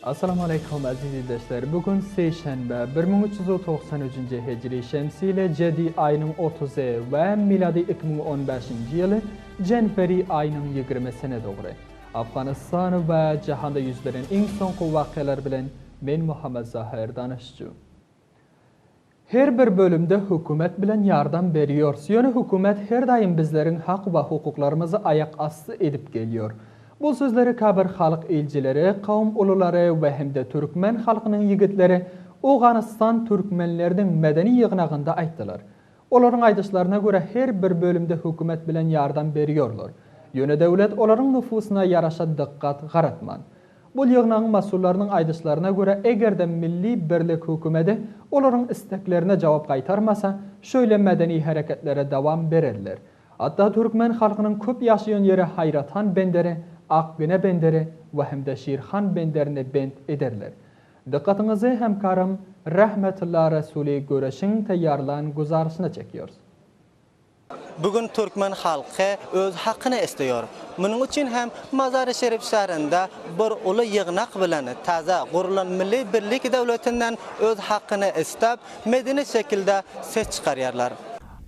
Assalamu aleýkum aziz ildeşler! Bu gün seýşenbe, 1393-nji hijri şemsi ile jedi aýynyň otuzy we milady 2015-nji ýyly jenweri aýynyň ýigrimisine dogry. Afganystan we jahanda ýüz beren iň soňky wakalar bilen men Muhammet Zahir Danyşju. Her bir bölümde hökümet bilen ýardam berýors, ýöne hökümet her daýym bizleriň hak we hukuklarymyzy aýak asty edip gelýor. Bu sözleri käbir halk ilcileri, kowum ululary we hem-de türkmen halkynyň ýigitleri Owganystan türkmenleriniň medeni ýygnagynda aýtdylar. Olaryň aýdyşlaryna görä her bir bölümde hökümet bilen ýardam berýorlar. Ýöne döwlet olaryň nufusyna ýaraşa dykgat garatman. Bul ýygnagyň masullarynyň aýdyşlaryna görä eger-de Milli birlik hökümedi olaryň isteklerine jogap gaýtarmasa, şöýle medeni hereketlere dowam bererler. Hatda türkmen halkynyň köp ýaşaýan ýeri Haýrathan benderi, Akgine benderi we hem-de Şirhan benderini bent ederler. Dykgatyňyzy hemkarym Rahmetulla Resuli Göreşiň taýýarlan güzaryşyna çekýäris. Bu gün türkmen halky öz hakyny isleýär. Munuň üçin hem Mazary-Şerif şäherinde bir uly ýygnak bilen täze gurulan Milli birlik döwletinden öz hakyny isläp, medeni şekilde ses çykarýarlar.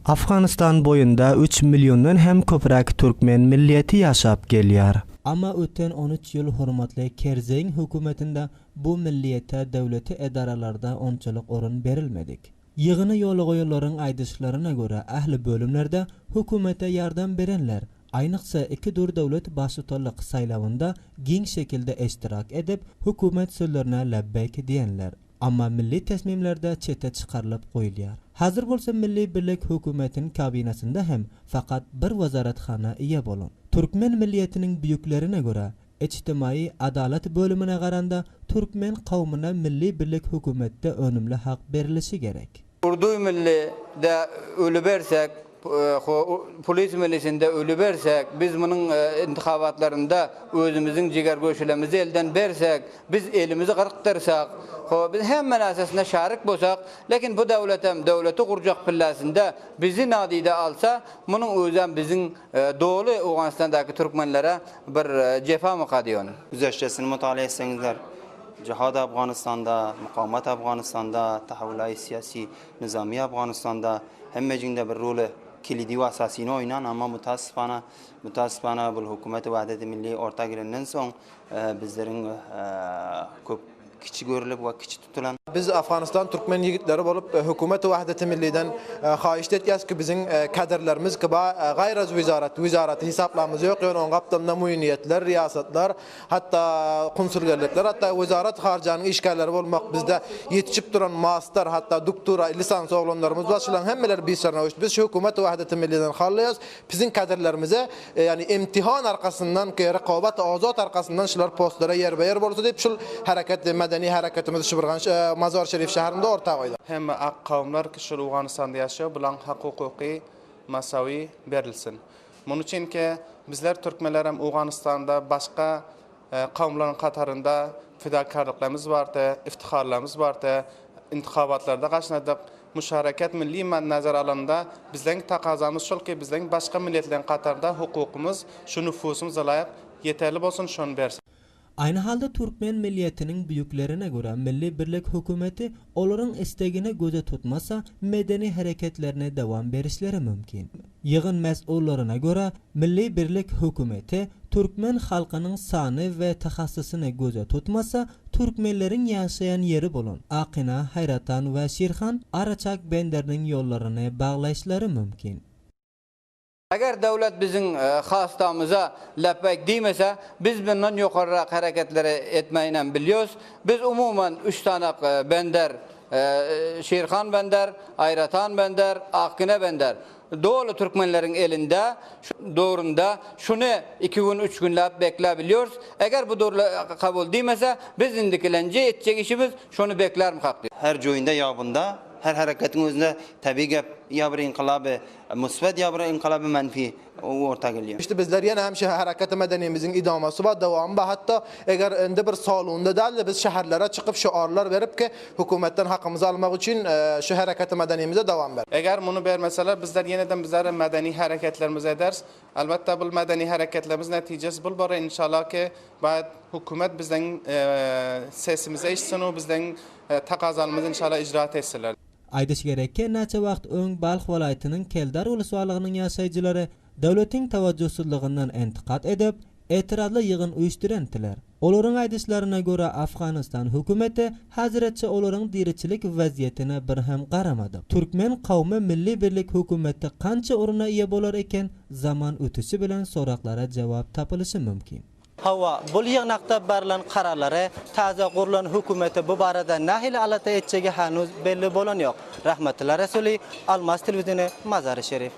Afganystan boýunda üç milliondan hem köpräk türkmen milleti ýaşap gelýär. Amma öten on üç ýyl hormatly Kerzeýiň hökümetinde bu milliyete döwleti edaralarda onçalyk orun berilmedik. Ýygyny ýola goýanlaryň aýdyşlaryna görä ähli bölümlerde hökümete ýardam berenler, aýnyksa iki dür döwlet baştutanlyk saýlawynda giň şekilde eştirak edip, hökümet sözlerine lebbeýk diýenler. Amma milli tesmimlerde çete çykarylyp goýulýar. Häzir bolsa Milli birlik hökümetin kabinasynda hem fakat bir wezarethana eýe bolan. Türkmen milliýetiniň büýüklerine görä, Ijtimaýy adalat bölümine garanda türkmen kowmuna milli birlik hökümetde önümli hak berilişi gerek. Urduý milli de ölübersek, polis milisinde ölübersek, biz munuň intihabatlarynda özümiziň jiger göşülemizi elden bersek, biz elimizi gyrkdyrsak, biz hemme närsesine şarik bolsak, lekin bu döwletem döwleti gurjak pilläsinde bizi nadide alsa, munuň özem biziň Doly Owganystandaky türkmenlere bir jefamyka diýon. Güzeştesini mutala etseňizler, jihad Afganystanda, mukawemet Afganystanda, tahawulaýy syýasy, nyzamy Afganystanda hemmejiginde bir roly kilidi we asasyny oýnan, amma mutasyfana, mutasyfana bul hökümeti wahdeti milli orta gelenden soň bizleriň köp kiçi görülip we kiçi tutulan. Biz Afganystan türkmen ýigitleri bolup hökümeti wahdeti milliden haýyşt etýäs ki biziň kaderlerimiz ki ba gaýraz wizarat wizaraty hisaplamyz ýok ýöne oň gapdalynda muýniýetler riýasatlar hatda kunsulgerlikler hatda wizarat harjanyň işgärleri bolmak bizde ýetişip duran master hatda duktura lisans oglanlarymyz bar şulaň hemmeleri bisarna biz şu hökümeti wahdeti milliden hallaýas biziň kaderlerimize Ýagny imtihan arkasyndan ki rekabat azat arkasyndan şular postlara ýerbe-ýer bolsa diýip şul hereket medeni hereketimizi Şybyrgan Mazar Şerif şäherinde orta goýduk. Hemme ak kawumlar ki şul Owganystanda ýaşaýar bulaň hak hukuky masawy berilsin. Muny üçin ki bizler türkmenlerem Owganystanda başga kawumlaryň katarynda fidakarlyklarymyz bardy, iftiharlarymyz bardy, intihabatlarda gaşnadyk. Muşareket milli man nazar alanda bizleň takazamyz şol ki bizleň başga milletleň katarynda hukukymyz şu nufusymyza laýyk ýeterli bolsun şony bersin. Aýny halda türkmen milliýetiniň büýüklerine görä Milli birlik hökümeti olaryň istegini göze tutmasa medeni hereketlerine dowam berişleri mümkin. Ýygyn mes'ullaryna görä Milli birlik hökümeti türkmen halkynyň sany we tahassysyny göze tutmasa türkmenleriň ýaşaýan ýeri bolan Akina, Haýratan we Şirhan Araçak benderiniň ýollaryny baglaýyşlary mümkin. Eger döwlet biziň hastamyza lepbeýk diýmese, biz bundan ýokarrak hereketleri etmeýinem bilýos. Biz umuman üç sanak bender, Şirhan bender, Aýratan bender, Akgine bender doly türkmenleriň elinde, döwründe şuny iki gün, üç günläp bekläbilýors. Eger bu dürli kabul diýmese, biz indikilenji etjek işimiz şony beklärmikak diýip. Her joýunda ýa bunda, her hereketiň özünde tebigy gep ýa bir inkylaby musbet ýa bir inkylaby menfi. Orta gelýär. Işte bizler ýene hem şu hereketi medenimiziň idamasy bar, dowamy bar. Hatda eger indi bir salonda däl-de biz şäherlere çykyp şyarlar berip ki, hökümetden hakymyzy almak üçin şu hereketi medenimize dowam ber. Eger muny bermeseler bizler ýeneden bizler medeni hereketlerimizi ederis. Elbetde bul medeni hereketlerimiz netijesi bul bolar inşallah ki baýat hökümet bizden sesimizi eşitsin we bizden takazalymyzy inşallah icraat etsinler. Aýdyş gerek ki, näçe wagt öň Balh welaýatynyň Keldar wlyswalygynyň ýaşaýjylary döwletiň tawajjuhsyzlygyndan entykat edip, etirazly ýygyn uýuşdyrentdiler. Olaryň aýdyşlaryna görä Afganystan hökümeti häziretçe olaryň diriçilik wezýetine bir hem garamadyk. Türkmen kawmy milli birlik hökümetde kança oruna eýe bolar eken zaman ötüşi bilen soraklara jewap tapylyşy mümkin. Hawa, bul ýygnakda barlan kararlary, täze gurlan hökümeti bu barada nähili alada etjegi hänuz belli bolan ýok. Rahmetulla Resuly, Almaz telewideniýe, Mazary-Şerif.